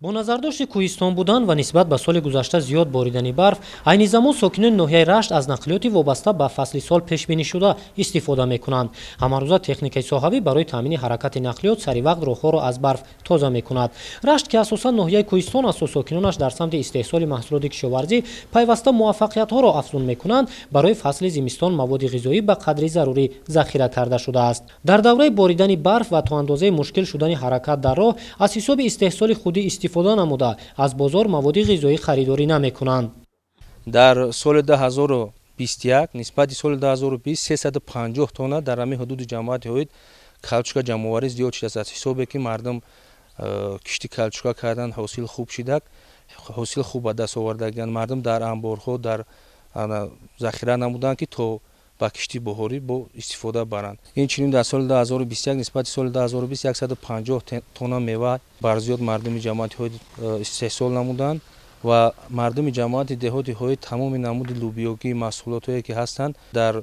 Бо назардошти кӯҳистон будан ва нисбат ба соли гузашта зиёд боридани барф, айни замон сокинони ноҳияи Рашт аз нақлиёти вобаста ба фасли сол пешбинишуда истифода мекунанд. Ҳамарӯза техникаи соҳавӣ барои таъмини ҳаракати нақлиёт саривақт роҳҳоро аз барф тоза мекунад. Рашт, ки асосан ноҳияи кӯҳистон асту сокинонаш дар самти истеҳсоли маҳсулоти кишоварзӣ пайваста муваффақиятҳоро афзун мекунанд, барои фасли зимистон маводи ғизоӣ ба қадри зарурӣ захира карда шудааст. Дар давраи боридани барф ва то андозаи мушкил шудани ҳаракат дар роҳ аз ҳисоби истеҳсоли худӣ истифода намуда, аз бозор маводи ғизоӣ харидорӣ намекунанд. Дар соли 2021 нисбати соли 2020 350 тонна дар ҳамин ҳудуди ҷамоати Ҳоид калчука ҷамъоварӣ зиёд шудааст. Аз ҳисобе ки мардум кишти калчука кардан, ҳосил хуб шидак, ҳосил хуб ба даст овардагианд. Мардум дар анборҳо дар захира намуданд, ки то ба кишти баҳорӣ бо истифода баранд. Инчунин дар соли 2021 нисбати соли 2020 150 тонна мева барзиёд мардуми ҷамоати Ҳоид истеҳсол намуданд ва мардуми ҷамоати деҳоти Ҳоид тамоми намуди лӯбиёгӣ маҳсулотҳое ки ҳастанд, дар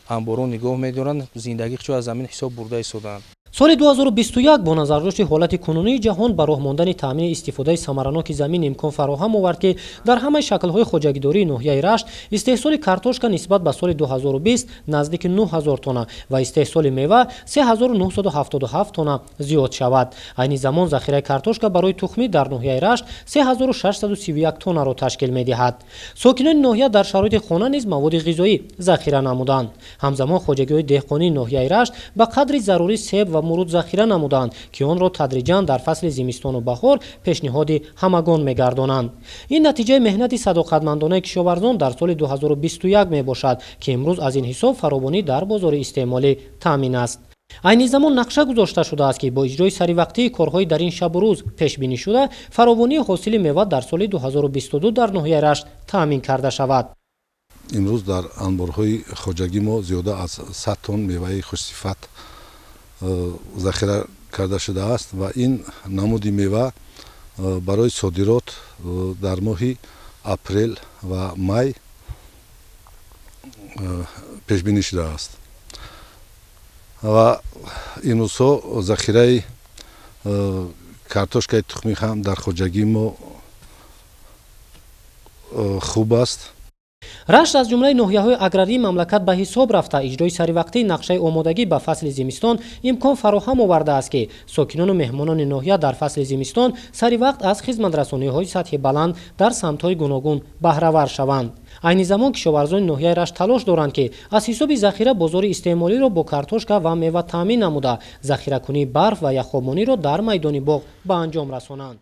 анборҳо нигоҳ медоранд, зиндагӣ чо аз замин ҳисоб бурда истодаанд. Соли 2021 бо назардошти ҳолати кунунии ҷаҳон ба роҳ мондани таъмини истифодаи самараноки замин имкон фароҳам овард, ки дар ҳамаи шаклҳои хоҷагидории ноҳияи Рашт истеҳсоли картошка нисбат ба соли 2020 наздики 9000 тонна ва истеҳсоли мева 3977 тонна зиёд шавад. Айни замон захираи картошка барои тухмӣ дар ноҳияи Рашт 3631 тоннаро ташкил медиҳад. Сокинони ноҳия дар шароити хона низ маводи ғизоӣ захира намуданд. Ҳамзамон хоҷагиҳои деҳқонии ноҳияи Рашт ба қадри зарурӣ себ ва муруд захира намуданд, ки онро тадриҷан дар фасли зимистону баҳор пешниҳоди ҳамагон мегардонанд. Ин натиҷаи меҳнати садоқатмандонаи кишоварзон дар соли 2021 мебошад, ки имрӯз аз ин ҳисоб фаровонӣ дар бозори истеъмолӣ таъмин аст. Айни замон нақша гузошта шудааст, ки бо иҷрои саривақтии корҳои дар ин шабу рӯз пешбинӣ шуда, фаровонии ҳосили мева дар соли 2022 дар ноҳияи Рашт таъмин карда шавад. Имрӯз дар анборҳои хоҷагӣ мо зиёда аз 100 тонн меваи хушсифат захира карда шудааст ва ин намуди мева барои содирот дар моҳи апрел ва май пешбинӣ шудааст. Ва имрӯзҳо захираи картошкаи тухмӣ ҳам дар хоҷагии мо хуб аст. Рашт аз ҷумлаи ноҳияҳои аграрии мамлакат ба ҳисоб рафта, иҷрои саривақтии нақшаи омодагӣ ба фасли зимистон имкон фароҳам овардааст, ки сокинону меҳмонони ноҳия дар фасли зимистон саривақт аз хизматрасониҳои сатҳи баланд дар самтҳои гуногун баҳравар шаванд. Айни замон кишоварзони ноҳияи Рашт талош доранд, ки аз ҳисоби захира бозори истеъмолиро бо картошка ва мева таъмин намуда, захиракунии барф ва яхобмониро дар майдони боғ ба анҷом расонанд.